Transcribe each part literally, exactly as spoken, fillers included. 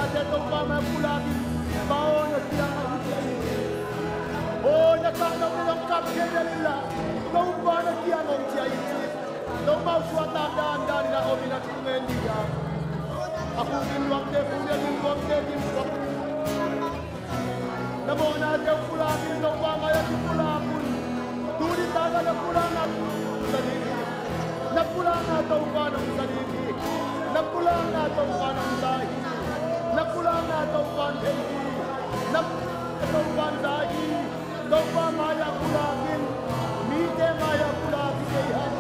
Topa mah pulak in, Pa aw na kiang ah hong ciah in. Aw na kah nop na nop kap kei lel in la, Topa na kiang hong ciah in ci. Nomaw suahtak dandan in a om in a thu ngen ding a, a khuk in luangte khuk, a ding luangte ding luang. Na mawhnate uh pulak in, Topa mai-ah kipulak un. Tuni tak ah na pulakna za ding hi. Na pulakna Topa nong za ding hi. Na pulakna Topa nong za hi. Na pulakna Topa nong thei hi. Na pulakna Topa nong za hi. Topa mai-ah pulak in. Mite mai-ah pulak hi kei hang.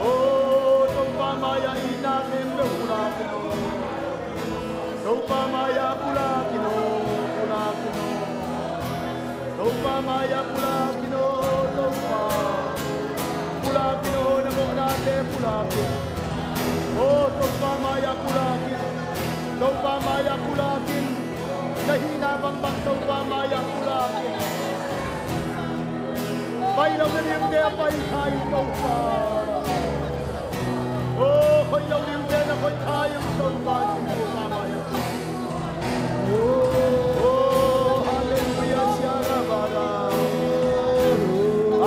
Aw Topa mai-ah itna khempeuh pulak in aw. Topa mai-ah pulak in aw, pulak in aw. Topa mai-ah pulak in aw, Topa. Pulak in aw, na mawhnate pulak in. Aw Topa mai-ah pulak in. Topa mai-ah pulak in. Na hihna bangbang Topa mai-ah pulak in. Pai lo na dingte a pai kha in Topa. Aw khoih lo dingte na khoih kha in Topa. Aw halleluiah, siarabara.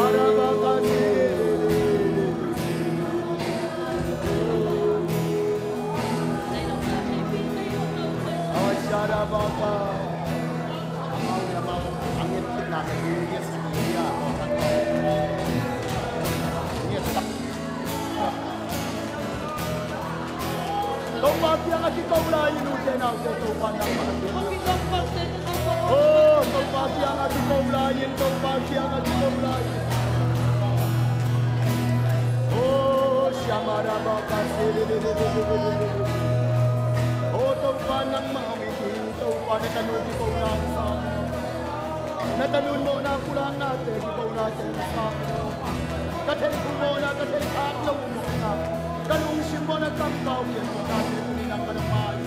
Arabaka sirere. Aw siarabaka. Topa kiangah kiko lai in ute naute, Topa nangmah a kiang. Aw Topa kiangah kiko lai in, Topa kiangah kiko lai in. Aw siamarabaka se. Aw Topa nangmah hong it in, Topa na tanu kiko lai in. Na tanu in mawhna pulaknate, kikonate hong sang in aw. Ka theih kul mawhna, ka theih khak loh mawhna, ka lungsim mawhna, kamkau kian mawhnate tuni nangmah na pia in.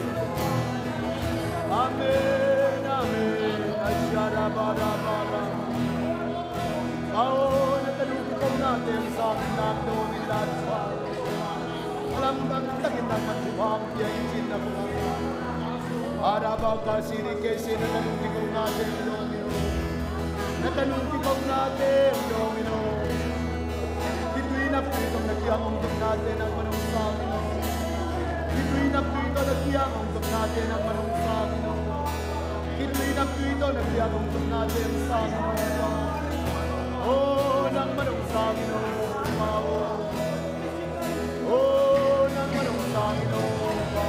Amen, amen. Ai siarabara. Aw na tanu kikonate hong sang in, nang dawm in la. A lamdang takin nangmah thupha hong pia in ci-in na kong Arabaka sirikese, na tanu kikonate hong dawm in aw. Na tanu kikonate hong dawm in aw. Khitui naptui tawh na kiang hong zonnate nangmah hong sang in aw. Khitui naptui tawh na kiang hong zonnate nangmah hong sang in aw. Khitui naptui tawh na kiang hong zonnate hong sang in aw. Aw nangmah hong sang in aw, Pa aw. Aw nangmah hong sang in aw, Pa.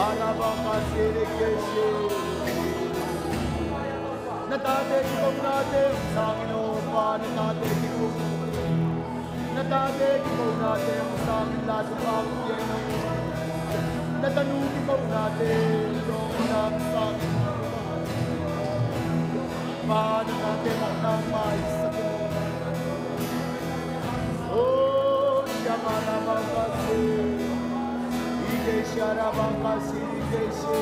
Arabaka sirikese. Na tate kikonate hong sang in aw, Pa, na tate kiko. Na tate kikonate hong sang in la, thupha hong pia in aw. Na tanu kikonate hong dawm in la hong sang in aw, Pa, na tate mawhna hong maisak in aw. Aw siamarabaka se. Ike siarabaka sirikese.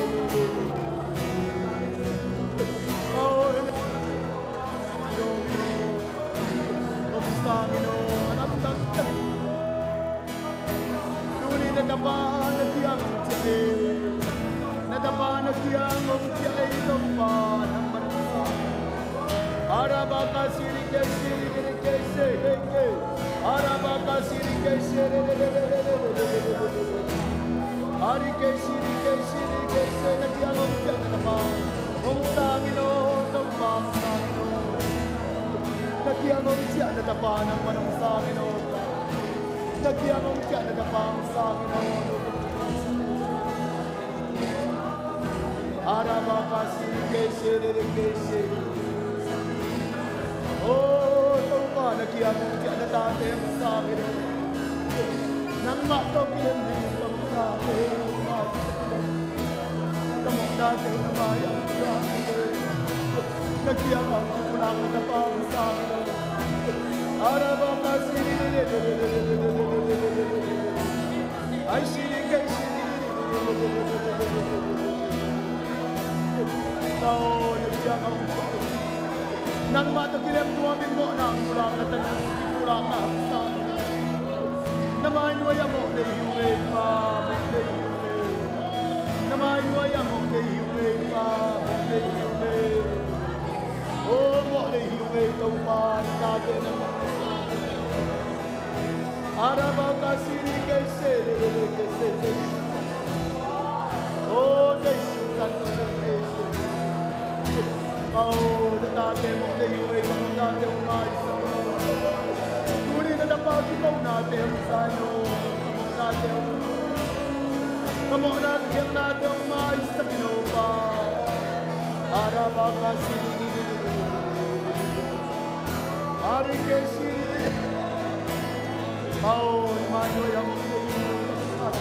Tuni na tapa na kiang hong ciah e. Na tapa na kiang hong ciah e, Topa nangmah hong sang. Arabaka sirikese, sirikese, sirikese. Arabaka sirikese, sirikese. Arikese, rikese, rikese, na kiang hong ciah na tapa hong sang in aw, Topa hong sang in aw. Na kiang hong ciah na tapa nangmah hong sang in aw. Na kiang hong ciah na tapa hong sang in aw. Arabaka sirikese, rikese. Aw Topa, na kiang hong ciah na tate hong sang in aw. Nangmah tawh kilem ding ka mawhnate, ka mawhnate na mai-ah hong sang in aw. Na kiang hong pulak na tapa hong sang in aw. Arabaka siri. Ai siri kei siri. Tao na kiang hong Nangmah tawh kilem nuam in mawhna hong pulak, na tanu hong pulak na hong sang. Na mai nuai-ah mawh nei hi ung ei Pa, mawh nei hi ung ei. Na Arabakasiri kesere kesere. Oh, Jesu Santo, Jesu. Oh, na tate mawh deih uh ei, ka mawhnate hong maisak in aw. Tuni na tapa kikohnate hong sa in aw. Ka mawhnate hong, ka mawhna ka khialhnate hong maisak in aw Pa. Arabakasiri. Arikesiri. Pau, Emmanuel, hong deih in aw.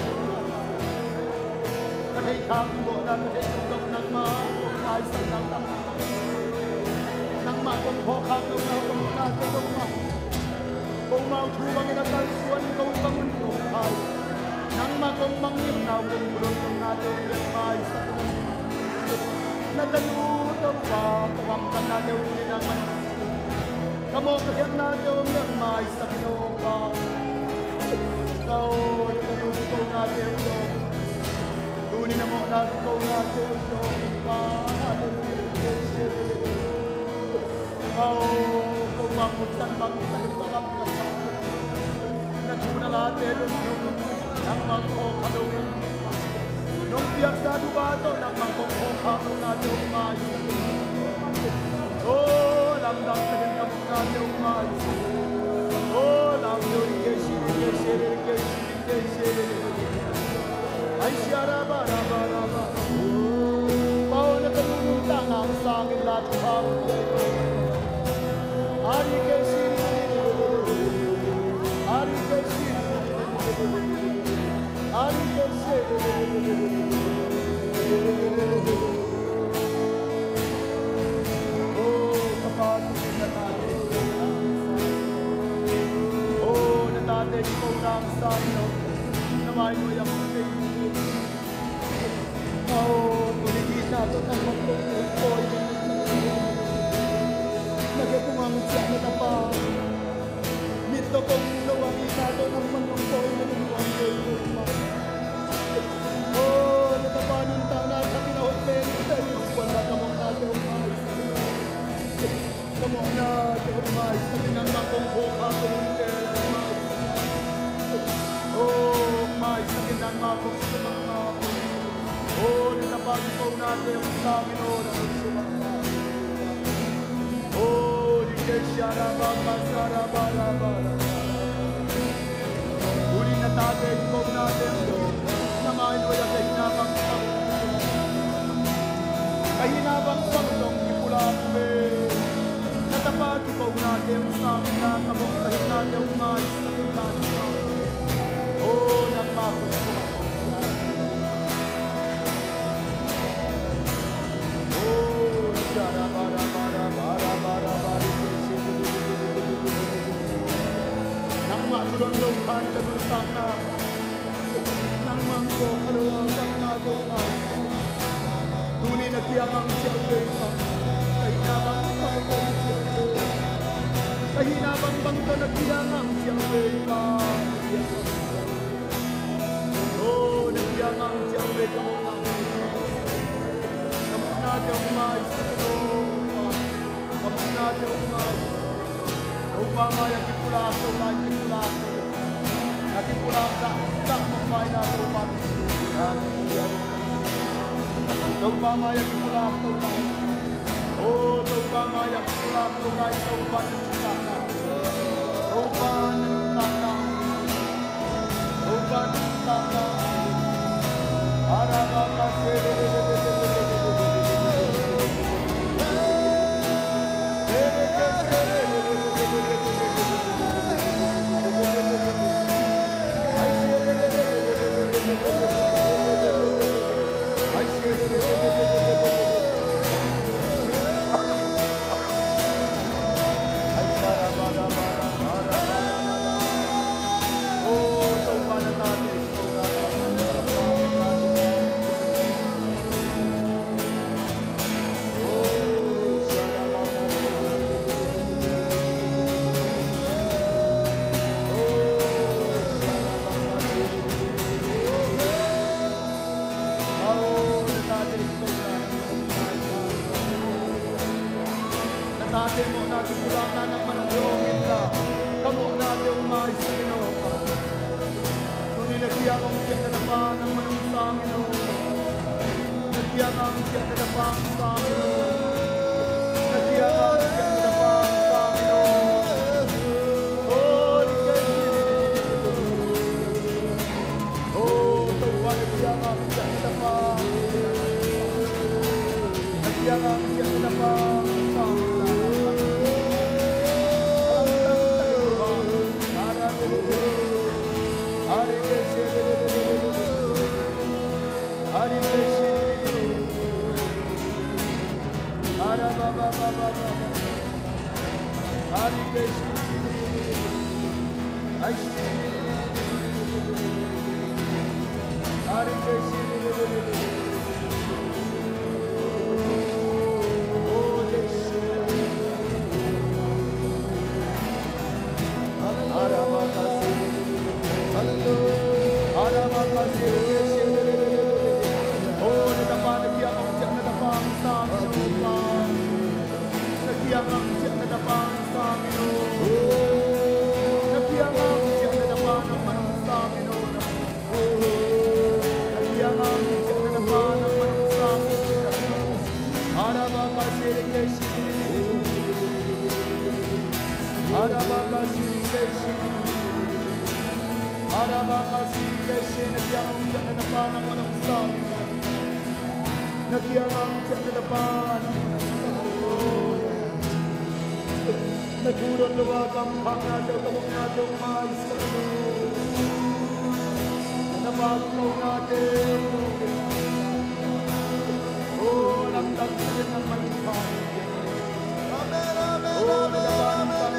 Ka theih khak mawhna ka theih tungah nangmah kong maisak, nangmah kong khawkhak, nangmah kong khawkhak, nangmah kong khawkhak. Komau thu bangin a kalsuan ko bang un kong khak. Nangmah kong mangngilhna uh kong bulon, kong nate uh liang maisak in aw. Na tanu Topa, ka gamtatnate uh tuni nangmah ka mawh ka khialhnate uh liang maisak in aw Pa. Ka aw, na tanu kikohnate uh aw. Tuni na mawhna kikohnate uh aw Pa. Hallelujah. Aw, ko bang mun san bang san ka gam ka sa. Na thu na late lungdam, nangmah kong khawkhak lo. Nong piaksa thupha tawh nangmah kong khawkhak lo, nate hong maisak in. Aw, lamdang takin ka mawhnate hong maisak in. Aw, lamdang takin ka mawhnate hong maisak in. Oh, ka Pa, tuni na tate, oh, na tate kikohna hong sa in aw. Na mai nuai-ah hong deih in aw. Oh, tuni itna tawh nangmah kong pawi in aw. Na khe tung ang ciah na tapa. Mit tawh kong mu lo a, itna tawh nangmah kong pawi in aw. Oh, na tapa nuntakna thakin a hoih pen in teh, na innkuan ah ka mawhnate hong maisak in aw. Ka mawhnate hong maisak in, nangmah kong khawkhak lo in teh. Oh, maisak in, nangmah kong khawkhak lo. Oh, na tapa kikohnate hong sa in aw, na hong sa in aw. Oh, di ke sha ra ba ka sa ra ba ra ba ra. Tuni na tate kikohnate uh aw, na mai nuai-ah ka hihna bang bang, ka hihna bang bang zong kipulak ve. Na tapa kikohnate hong sa in la, ka mawh ka khialhnate hong maisak in la. Oh, nangmah kong khawkhak. Nangmah thu don lo khan ka nuntakna, nangmah kong khawkhak lo a, nangmah kong khawkhak. Tuni na kiangah hong ciah uh vei Pa. Ka hihna bang bang tawh na ciah uh vei. Ka hihna bang bang tawh na kiangah hong ciah uh vei Pa. Oh, na kiangah hong ciah uh vei ka mawhna. Ka mawhnate hong maisak in aw. Ka mawhnate hong maisak. Topa mai-ah kipulak to lai, kipulak to. Na kipulak zahzah mawk mai na Topa. Topa mai-ah kipulak to lai. Oh, Topa mai-ah kipulak to lai, Topa na kipulak na. Topa na kipulak na. Te mawhna kipulakna nangmah nong dawng inla, ka mawhnate hong maisak in aw Pa. Tuni na kiang hong ciahna tapa nangmah nong sang in aw. Na kiang hong ciahna tapa hong sang in aw. Na kiang hong ciahna tapa hong sang in aw. Aw, ni kei Aw Topa, na kiang hong ciahna tapa, na kiang hong ciahna tapa, na kiang hong ciahna tapa, na thu don lo a ka mkhaknate, ka mawhnate hong maisak in aw. Na pa kipaunate, aw, lamdang sak in nangmah nong pha. Amen, amen, amen, amen.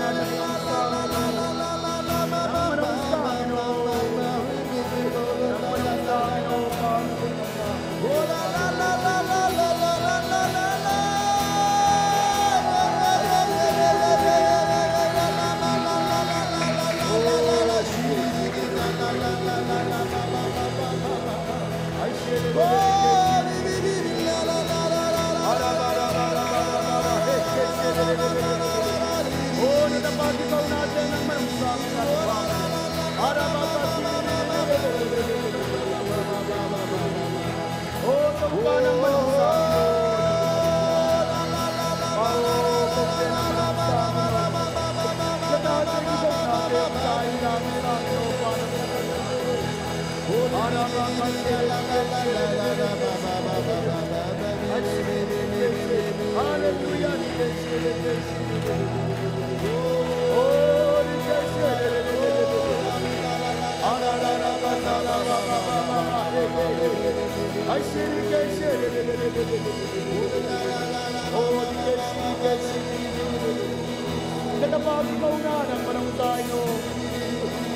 Na tapa kipauna nangmah nong sa in aw.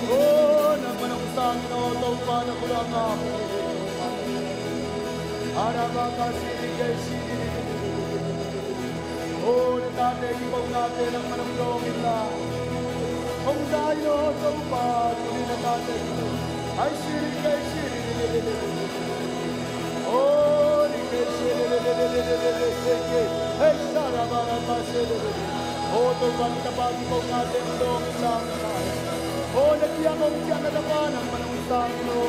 Aw, nangmah nong sa in aw, Topa na khut a ngap. Aw, na tate kipaunate nangmah nong dawng inla, hong za in aw Topa, tuni na tate kipauna. Ai, siri kei siri. Aw, ni kei siri. Hei, sara bara pa siri. Aw Topa, na tapa kipaunate hong dawng inla, aw, na kiang hong ciahna tapa nangmah nong sa in aw.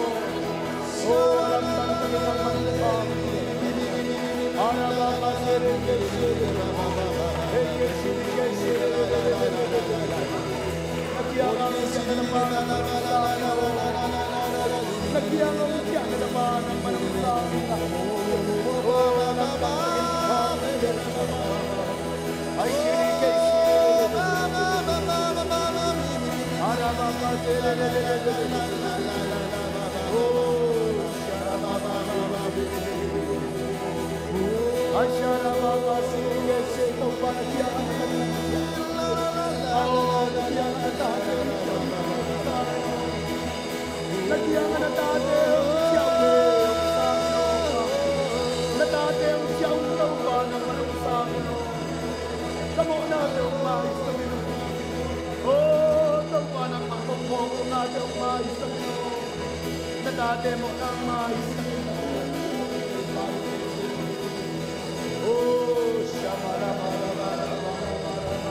Ka mawhnate hong maisak in aw. Aw Topa, nangmah kong mawhnate hong maisak in aw. Na tate mawhna hong maisak in aw. Aw, shamara bara bara bara bara.